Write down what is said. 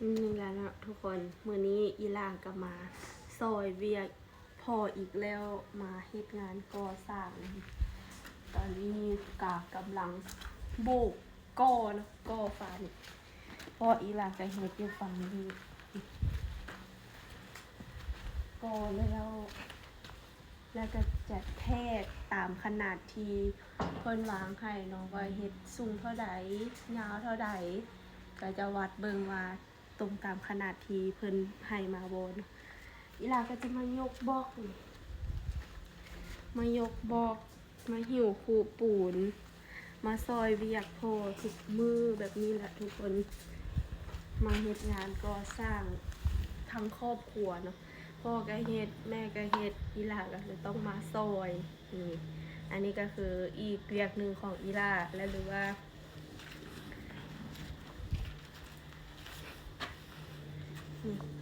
ນີ້ແຫຼະເນາະທຸກຄົນ, ມື້ນີ້ອີ່ຫຼ້າກໍມາຊ່ອຍວຽກພໍ່ອີກແລ້ວ, ມາເຮັດງານກໍ່ສ້າງ. ຕອນນີ້ກໍກຳລັງໂບກກໍ່ເນາະ, ກໍ່ຝານີ້ ເພາະອີ່ຫຼ້າກໍເຮັດຢູ່ຝັ່ງນີ້ ກໍ່ແລ້ວ ແລ້ວກໍຈະແທກຕາມຂະໜາດທີ່ເພິ່ນວາງໃຫ້ເນາະ ວ່າເຮັດສູງເທົ່າໃດ ຍາວເທົ່າໃດ, ກໍຈະວັດເບິ່ງວ່າຕົງຕາມຂະໜາດທີ່ເພິ່ນໃຫ້ມາບໍ່ເນາະ. ອີ່ຫຼ້າກໍຈະມາຍົກບລັອກນີ້ ມາຍົກບລັອກ ມາຫິ້ວຄຸປູນ ມາຊ່ອຍວຽກພໍ່ທຸກມື້ແບບນີ້ແຫຼະທຸກຄົນ. ມາເຮັດງານກໍ່ສ້າງທັງຄອບຄົວເນາະ, ພໍ່ກໍເຮັດ ແມ່ກໍເຮັດ ອີ່ຫຼ້າກໍຄືຕ້ອງມາຊ່ອຍ. ນີ້ ອັນນີ້ກໍຄືອີກວຽກໜຶ່ງຂອງອີ່ຫຼ້າ ແລະ ຫຼືວ່າ ນີ້